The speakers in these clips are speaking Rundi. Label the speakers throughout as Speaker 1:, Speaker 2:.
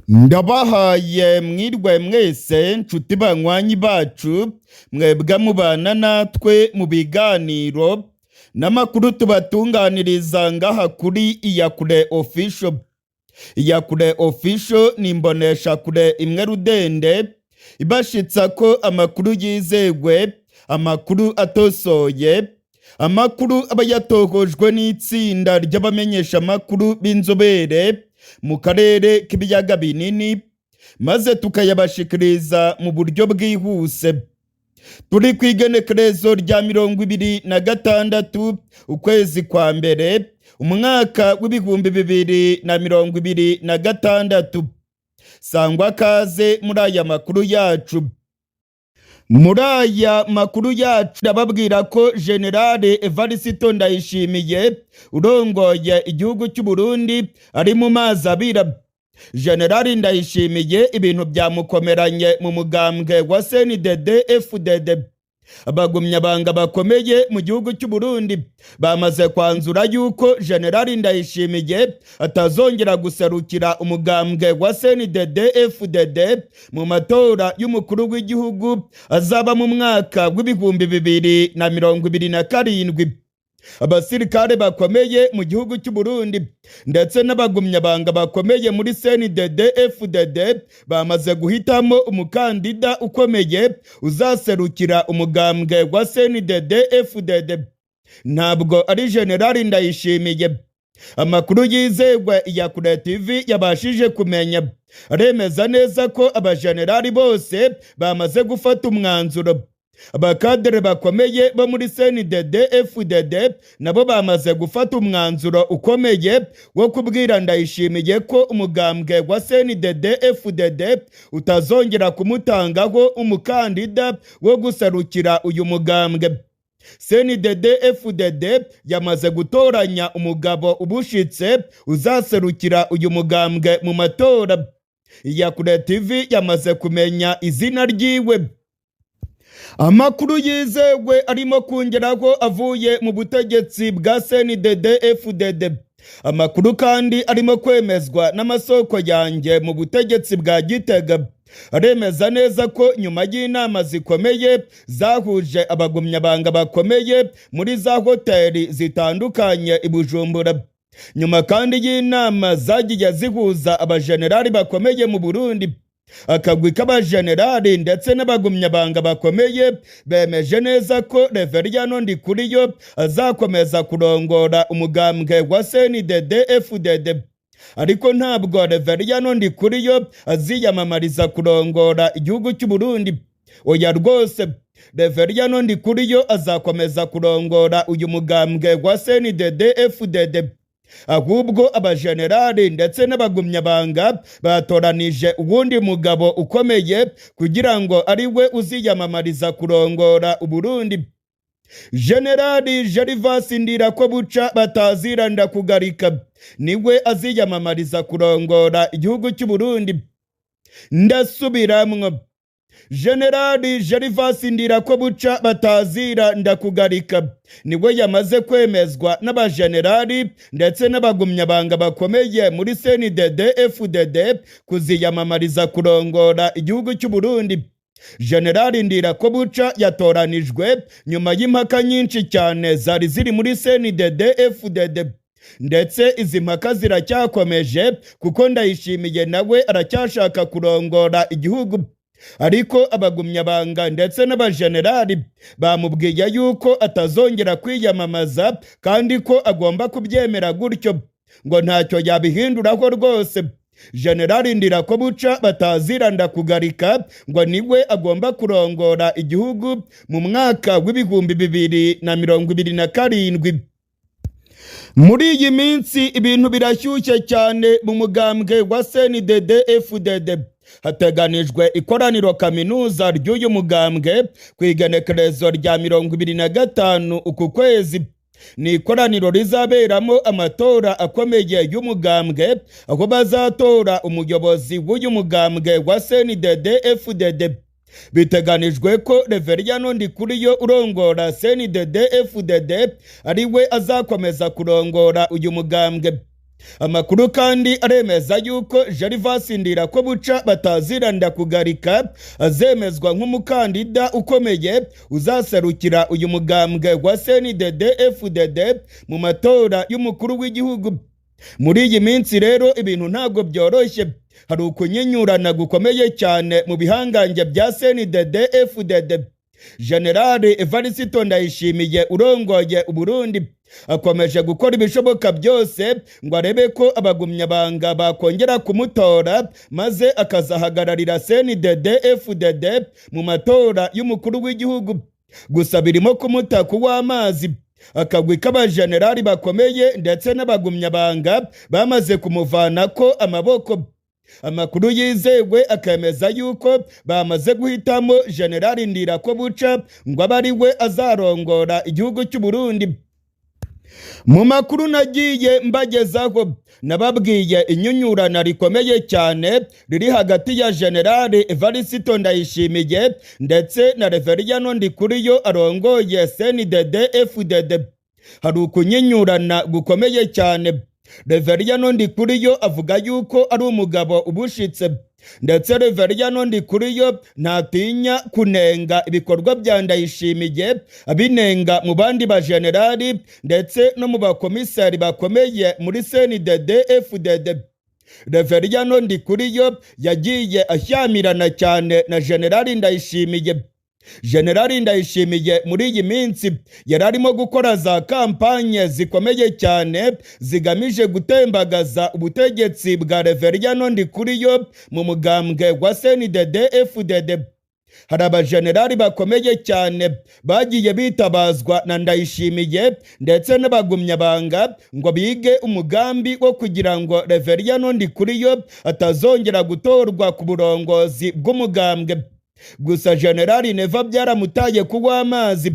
Speaker 1: Ndabahaye mwirwe mwese nshuti banywanyi bacu, mwebwe mubana natwe mu biganiro n'amakuru tubatunganiriza ngaha kuri Iyakure Official. Iyakure Official ni imboneshakure imwe rudende ibashitsa ko amakuru yizegwe, amakuru atosoye, amakuru aba yatohojwe n'itsinda ry'abamenyeshamakuru b'inzobere mu karere k'ibiyaga binini, maze tukayabashikiriza mu buryo bwihuse. Turi ku igenekerezo rya 26 ukwezi kwa mbere umwaka w'2026. Sangwa kaze muri aya makuru yacu. Muri aya makuru yacu ndababwira ko Generale Evariste Ndayishimiye urongoye igihugu cy'u Burundi ari mu mazi abira. Generale Ndayishimiye ibintu byamukomeranye mu mugambwe wa CNDD FDD. Abagumyabanga bakomeye mu gihugu cy'u Burundi bamaze kwanzura yuko General Ndayishimiye atazongera guserukira umugambwe wa CNDD FDD mu matora y'umukuru w'igihugu azaba mu mwaka w'2027. Abasirikare bakomeye mu gihugu cy'u Burundi ndetse n'abagumyabanga bakomeye muri CNDD FDD bamaze guhitamo umukandida ukomeye uzaserukira umugambwe wa CNDD FDD. Ntabwo ari General Ndayishimiye. Amakuru yizegwa Iyakure TV yabashije kumenya aremeza neza ko abajenerali bose bamaze gufata umwanzuro. Abakadere bakomeye bo muri CNDD FDD nabo bamaze gufata umwanzuro ukomeye wo kubwira Ndayishimiye ko umugambwe wa CNDD FDD utazongera kumutangaho umukandida wo guserukira uyu mugambwe. CNDD FDD yamaze gutoranya umugabo ubushitse uzaserukira uyu mugambwe mu matora. Iyakure TV yamaze kumenya izina ryiwe. Amakuru yizewe arimo kongeraho avuye mu butegetsi bwa CNDD FDD. Amakuru kandi arimo kwemezwa n'amasoko yanjye mu butegetsi bwa Gitega aremeza neza ko nyuma y'inama zikomeye zahuje abagumyabanga bakomeye muri za hoteli zitandukanye i Bujumbura, nyuma kandi y'inama zagiye zihuza abajenerali bakomeye mu Burundi, akagwi k'abajenerali ndetse n'abagumyabanga bakomeye bemeje neza ko Reveriyano Ndikuriyo azakomeza kurongora umugambwe wa CNDD FDD. Ariko ntabwo Reveriyano Ndikuriyo aziyamamariza kurongora igihugu cy'u Burundi. Oya rwose, Reveriyano Ndikuriyo azakomeza kurongora uyu mugambwe wa CNDD FDD. Ahubwo abajenerali ndetse n'abagumyabanga batoranije uwundi mugabo ukomeye kugira ngo ari we uziyamamariza kurongora Uburundi. Generali Gervas Ndirakobuca batazira Ndakugarika niwe aziyamamariza kurongora igihugu cy'u Burundi. Ndasubiramwo, Generali Gervas Ndirakobuca batazira Ndakugarika niwe yamaze kwemezwa n'abajenerali ndetse n'abagumyabanga bakomeye muri CNDD FDD kuziyamamariza kurongora igihugu cy'u Burundi. Generali Ndirakobuca yatoranijwe nyuma y'impaka nyinshi cyane zari ziri muri CNDD FDD, ndetse izi mpaka ziracyakomeje kuko Ndayishimiye nawe aracyashaka kurongora igihugu. Ariko abagumyabanga ndetse n'abajenerali bamubwiye yuko atazongera kwiyamamaza kandi ko agomba kubyemera gutyo, ngo ntacyo yabihinduraho rwose. Generali Ndirakobuca batazira Ndakugarika ngo niwe agomba kurongora igihugu mu mwaka w'2027. Muri iyi minsi ibintu birashyushye cyane mu mugambwe wa CNDD FDD. Hateganijwe ikoraniro kaminuza ry'uyu mugambwe ku igenekerezo rya 25 uku kwezi. Ni ikoraniro rizaberamo amatora akomeye y'umugambwe, aho bazatora umuyobozi w'uyu mugambwe wa CNDD FDD. Biteganijwe ko Reveriyano Ndikuriyo urongora CNDD FDD ari we azakomeza kurongora uyu mugambwe. Amakuru kandi aremeza yuko Gervas Ndirakobuca bataziranda kugarika azemezwa nk'umukandida ukomeye uzaserukira uyu mugambwe wa CNDD FDD mu matora y'umukuru w'igihugu. Muri iyi minsi rero ibintu ntabwo byoroshye, hari ukunyinyurana gukomeye cyane mu bihangange bya CNDD FDD. General Evariste Ndayishimiye urongoye Uburundi akomeje gukora ibishoboka byose ngo arebe ko abagumyabanga bakongera kumutora maze akazahagararira CNDD FDD mu matora y'umukuru w'igihugu. Gusa birimo kumuta kuw'amazi, akagwi k'abajenerali bakomeye ndetse n'abagumyabanga bamaze kumuvanako amaboko. Amakuru yizewe akemeza yuko bamaze guhitamo General Ndirakobuca ngo abe ari we azarongora igihugu cy'u Burundi. Mu makuru nagiye mbagezaho nababwiye inyunyurana rikomeye cyane riri hagati ya General Evariste Ndayishimiye ndetse na Reveriyano Ndikuriyo arongoye CNDD FDD. Hari ukunyinyurana gukomeye cyane. Reveriyano Ndikuriyo avuga yuko ari umugabo ubushitse, ndetse Reveriyano Ndikuriyo ntatinya kunenga ibikorwa bya Ndayishimiye, abinenga mu bandi bajenerali ndetse no mu bakomisari bakomeye muri CNDD FDD. Reveriyano Ndikuriyo yagiye ashyamirana cyane na General Ndayishimiye. General Ndayishimiye muri iyi minsi yari arimo gukora za kampanye zikomeye cyane zigamije gutembagaza ubutegetsi bwa Reveriyano Ndikuriyo mu mugambwe wa CNDD FDD. Hari abajenerali bakomeye cyane bagiye bitabazwa na Ndayishimiye ndetse n'abagumyabanga ngo bige umugambi wo kugira ngo Reveriyano Ndikuriyo atazongera gutorwa ku burongozi bw'umugambwe. Gusa General Neva byaramutaye kuwa amazi.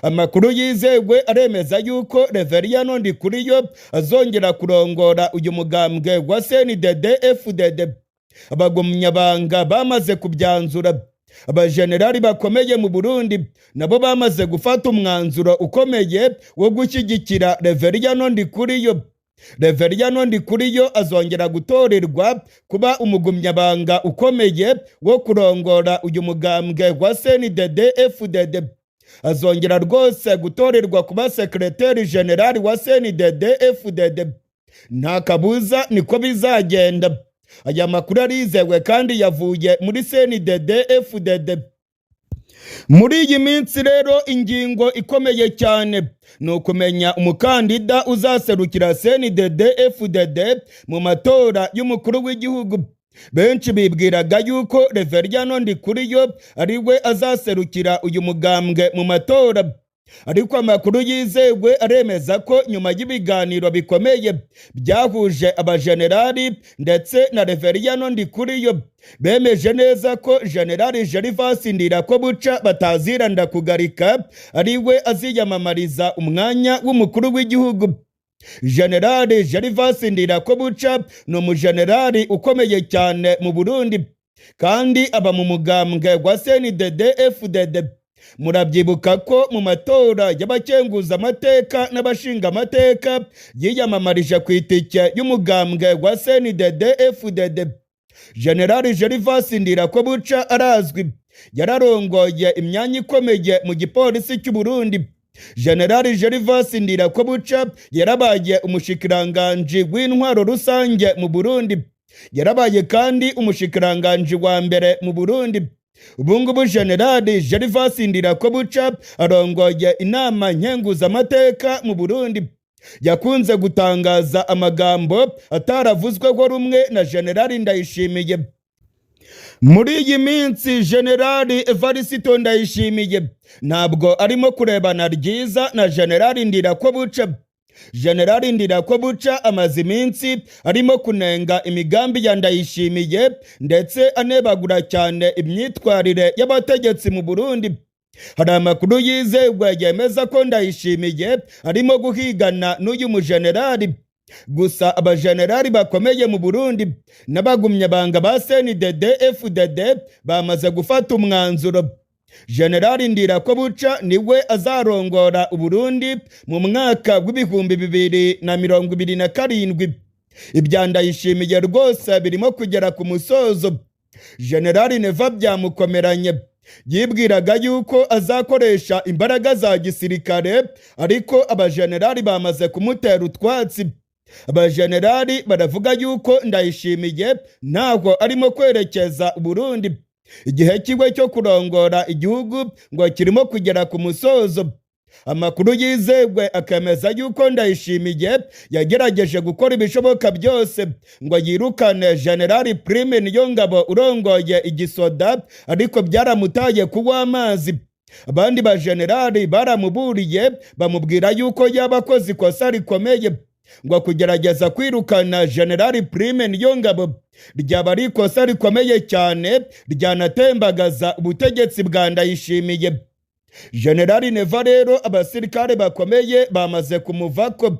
Speaker 1: Amakuru yizewe aremeza yuko Reveriyano Ndikuriyo azongera kurongora uyu mugambwe wa CNDD FDD. Abagumyabanga bamaze kubyanzura. Abajenerali bakomeye mu Burundi nabo bamaze gufata umwanzuro ukomeye wo gushyigikira Reveriyano Ndikuriyo. Reveriyano Ndikuriyo azongera gutorerwa kuba umugumyabanga ukomeye wo kurongora uyu mugambwe wa CNDD FDD. Azongera rwose gutorerwa kuba sekreteri generali wa CNDD FDD. Nta kabuza niko bizagenda. Aya makuru arizewe kandi yavuye muri CNDD FDD. Muri iyi minsi rero ingingo ikomeye cyane ni ukumenya umukandida uzaserukira CNDD FDD mu matora y'umukuru w'igihugu. Benshi bibwiraga yuko Reveriyano Ndikuriyo ari we azaserukira uyu mugambwe mu matora, ariko amakuru yizewe aremeza ko nyuma y'ibiganiro bikomeye byahuje abajenerali ndetse na Reveriyano Ndikuriyo bemeje neza ko General Gervas Ndirakobuca bataziranda kugarika ari we aziyamamariza umwanya w'umukuru w'igihugu. General Gervas Ndirakobuca ni umujenerali ukomeye cyane mu Burundi kandi aba mu mugambwe wa CNDD FDD. Murabyibuka ko mu matora y'abakenguza amateka n'abashinga amateka yiyamamarije ku itike y'umugambwe wa CNDD FDD. General Gervas Ndirakobuca arazwi, yararongoye imyanya ikomeye mu gipolisi cy'u Burundi. General Gervas Ndirakobuca yarabaye umushikiranganji w'intwaro rusange mu Burundi, yarabaye kandi umushikiranganji wa mbere mu Burundi. Ubungubu General Gervas Ndirakobuca arongoye inama nkenguzamateka mu Burundi. Yakunze gutangaza amagambo ataravuzweho rumwe na General Ndayishimiye. Muri iyi minsi General Evariste Ndayishimiye ntabwo arimo kurebana ryiza na General Ndirakobuca. General Ndirakobuca amaze iminsi arimo kunenga imigambi ya Ndayishimiye ndetse anebagura cyane imyitwarire y'abategetsi mu Burundi. Hari amakuru yizewe yemeza ko Ndayishimiye arimo guhigana n'uyu mujenerali. Gusa abajenerali bakomeye mu Burundi n'abagumyabanga ba CNDD FDD bamaze gufata umwanzuro. General Ndirakobuca niwe azarongora Uburundi mu mwaka w'ibihumbi 2027. Ibya Ndayishimiye rwose birimo kugera ku musozo. Generali Neva byamukomeranye, yibwiraga yuko azakoresha imbaraga za gisirikare, ariko abajenerali bamaze kumutera utwatsi. Abajenerali baravuga yuko Ndayishimiye ntabwo arimo kwerekeza Burundi. Igihe kiwe cyo kurongora igihugu ngo kirimo kugera ku musozo. Amakuru yizewe akemeza yuko Ndayishimiye yagerageje gukora ibishoboka byose ngo yirukane Generali Prime Niyongabo urongoye igisoda, ariko byaramutaye kuwa amazi. Abandi bajenerali baramuburiye bamubwira yuko yaba akoze ikosa rikomeye, ngo kugerageza kwirukana Generali Prime Niyongabo ryaba ari ikosa rikomeye cyane ryanatembagaza ubutegetsi bwa Ndayishimiye. Generali Neva rero abasirikare bakomeye bamaze kumuvako.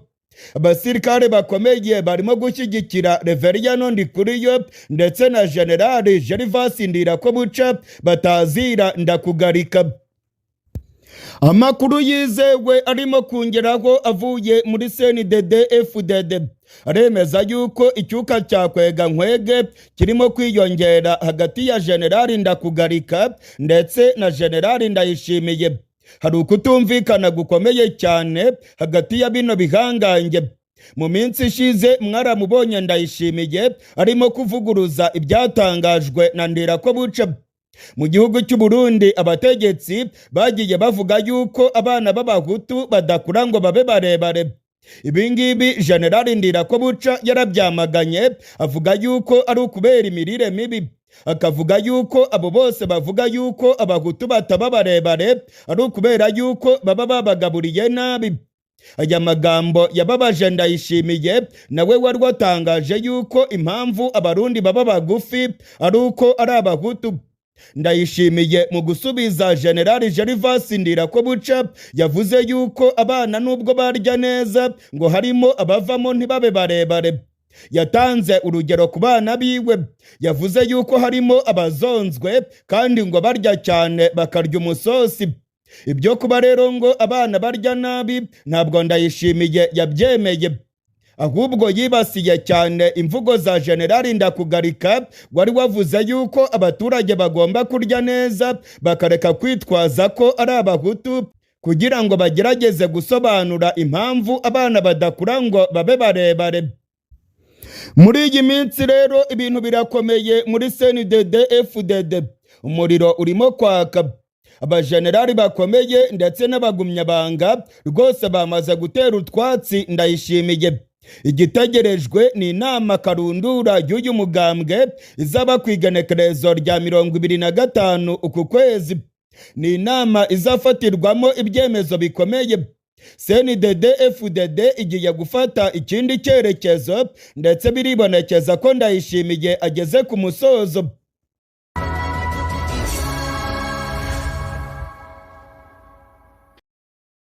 Speaker 1: Abasirikare bakomeye barimo gushyigikira Reveriyano Ndikuriyo ndetse na Generali Gervas Ndirakobuca batazira Ndakugarika. Amakuru yizewe arimo kongeraho avuye muri CNDD FDD aremeza yuko icyuka cya kwega nkwege kirimo kwiyongera hagati ya Generali Ndakugarika ndetse na Generali Ndayishimiye. Hari ukutumvikana gukomeye cyane hagati ya bino bihangange. Mu minsi ishize mwaramubonye Ndayishimiye arimo kuvuguruza ibyatangajwe na Ndirakobuca. Mu gihugu cy'u Burundi abategetsi bagiye bavuga yuko abana b'abahutu badakura ngo babe barebare. Ibingibi Generali Ndirakobuca yarabyamaganye, avuga yuko ari ukubera imirire mibi. Akavuga yuko abo bose bavuga yuko abahutu bataba barebare ari ukubera yuko baba babagaburiye nabi. Aya magambo yababaje Ndayishimiye, nawe wari watangaje yuko impamvu abarundi baba bagufi ari uko ari abahutu. Ndayishimiye mu gusubiza Generali Gervas Ndirakobuca yavuze yuko abana nubwo barya neza ngo harimo abavamo ntibabe barebare. Yatanze urugero ku bana biwe, yavuze yuko harimo abazonzwe kandi ngo barya cyane bakarya umusosi. Ibyo kuba rero ngo abana barya nabi ntabwo Ndayishimiye yabyemeye, ahubwo yibasiye cyane imvugo za Generali Ndakugarika wari wavuze yuko abaturage bagomba kurya neza bakareka kwitwaza ko ari abahutu kugira ngo bagerageze gusobanura impamvu abana badakura ngo babe barebare. Muri iyi minsi rero ibintu birakomeye muri CNDD FDD, umuriro urimo kwaka. Abajenerali bakomeye ndetse n'abagumyabanga rwose bamaze gutera utwatsi Ndayishimiye. Igitegerejwe ni inama karundura y'uyu mugambwe izaba ku igenekerezo rya 25 uku kwezi. Ni inama izafatirwamo ibyemezo bikomeye. CNDD FDD igiye gufata ikindi cyerekezo, ndetse biribonekeza ko Ndayishimiye ageze ku musozo.